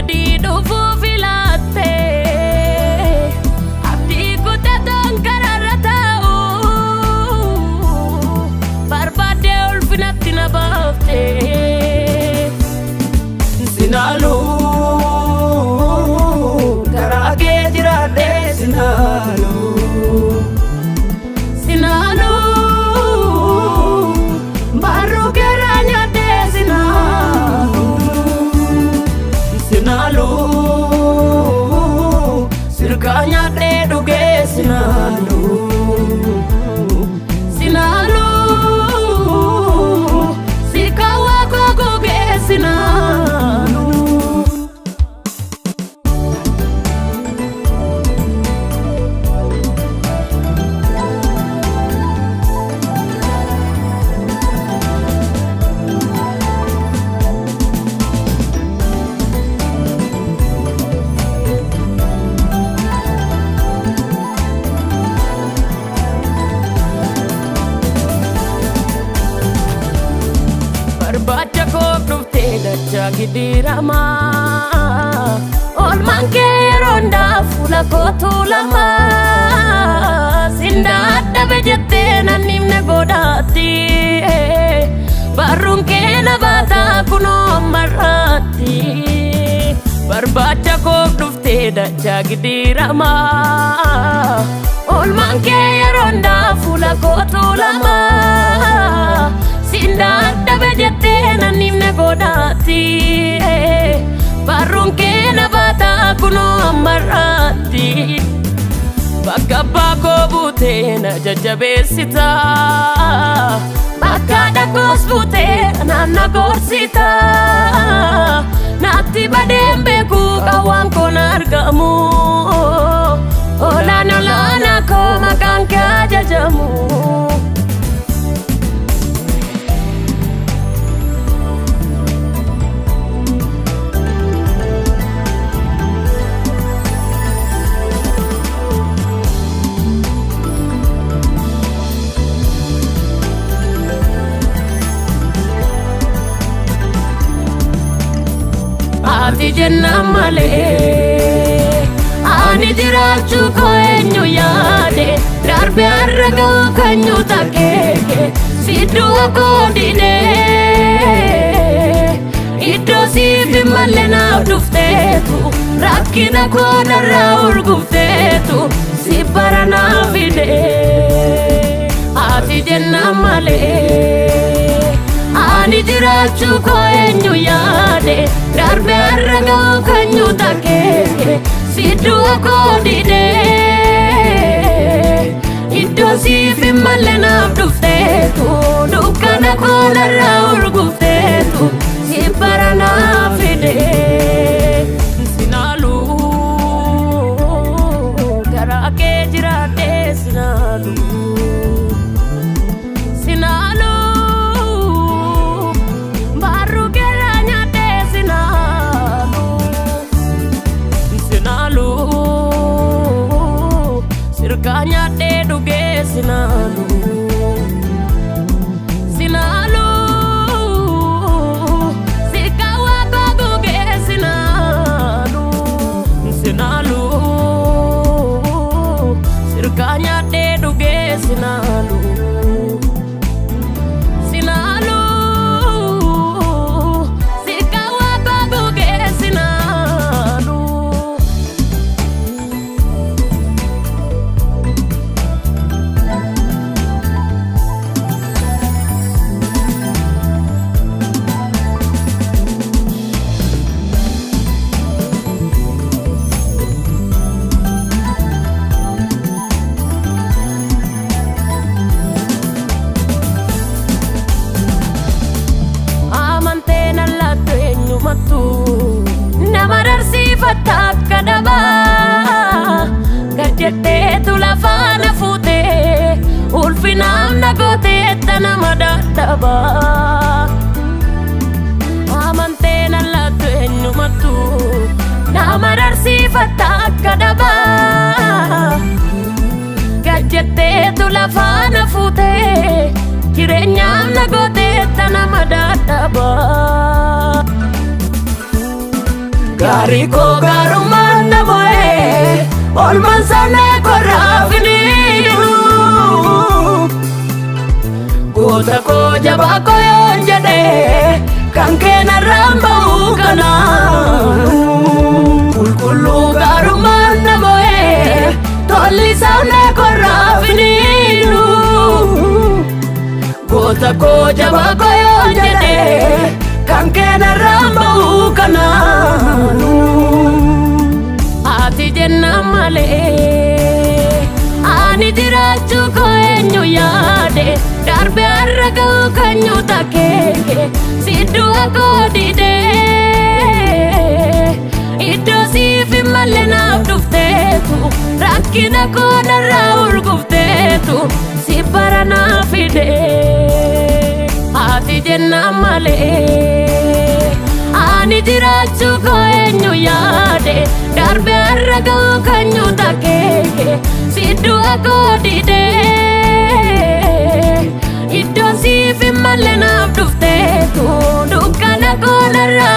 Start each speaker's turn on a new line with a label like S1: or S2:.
S1: Gadi dhufuu filaatte abdii kuttatoon karaarra taa'u barbaaddee ulfinatti na baafte.
S2: Sinaaluu karaa kee jiraadhee sinaaluu.
S1: Sinaaluu barruu keerraa nyaadhee sinaaluu.
S2: Sinaaluu sirkaa nyaadhee dhugee sinaaluu.
S1: Sinaaluu sirkaa waaqoo gogee sinaaluu. Barbaacha koof dhuftee dachaa gidiiramaa. Oolmaan kee yeroo hundaa fuula kootu lamaa. Sindaa dhabe jettee nan himne goodaatti. Barruun kee na baataa kunoo ammarraatti. Barbaacha koof dhuftee dachaa gidiiramaa. Oolmaan kee yeroo hundaa fuula kootu lamaa. Sindaa dhabe jettee nan himne goodaatti. Barruun kee na baataa kunoo ammarraatti. Bakka abbaa koo buutee na jajjabeessita. Bakka dhaqoos buutee naan na gorsita. Naatti badeen beeku qawwaan koo na argamu. Olaan olaanaa koo maqaan kee ajajamu. Ati jennaan malee ani jiraachuu koo eenyu yaade darbe har'a ga'u kan nyuuta keeke si du'a koo didee iddoo siif hin malle naaf dhufteetu rakkina koo narraa urgufteetu si bara naaf fide. Ati jennaan malee ani jiraachuu koo eenyu yaade darbe har'a ga'u kan nyuuta keeke si du'a koo didee iddoo siif hin malle naaf dhufteetu dukkana koo narraa urgufteetu si bara naaf fide. Sinaaluu karaa kee jiraadhee sinaaluu. Sinaaluu barruu keerraa nyaadhee sinaaluu. Sinaaluu sirkaa nyaadhee dhugee sinaaluu. Sinaaluu sirkaa waaqoo gogee sinaaluu. Sinaaluu sirkaa nyaadhee dhugee sinaaluu. Sinaaluu sirkaa waaqoo gogee sinaaluu. Amantee nan laattu eenyumattu nama rarsiifatta akka dhabaa gad jetteetu lafaa na fuutee ulfinaaf na gooteetta nama dadhabaa. Amantee nan laattu eenyumattu nama rarsiifatta akka dhabaa gad jetteetu lafaa na fuutee jireenyaaf na gooteetta nama dadhabaa.
S2: Gaara Gaarii koo gaarummaan na mo'ee olmaan saanee korraaf niidhu. Goota koo jabaa koo yoon jedhee kan keenarraan ba'uu kanaanu. Qulqulluu gaarummaan na mo'ee tolli saanee korraaf niidhu. Goota koo jabaa koo yoon jedhee kan keenarraan ba'uu kanaanu.
S1: Ati jennaan malee ani jiraachuu koo eenyu yaade, darbe har'a ga'uu kan nyuuta keeke si du'a koo didee, iddoo siif hin malle naaf dhufteetu, rakkina koo narraa urgufteetu si bara naaf fide. Ati jennaan malee ani jiraachuu koo eenyu yaade, darbe har'a ga'uu kan nyuuta keeke si du'a koo didee, iddoo siif hin malle naaf dhufteetu, dukkana koo narraa.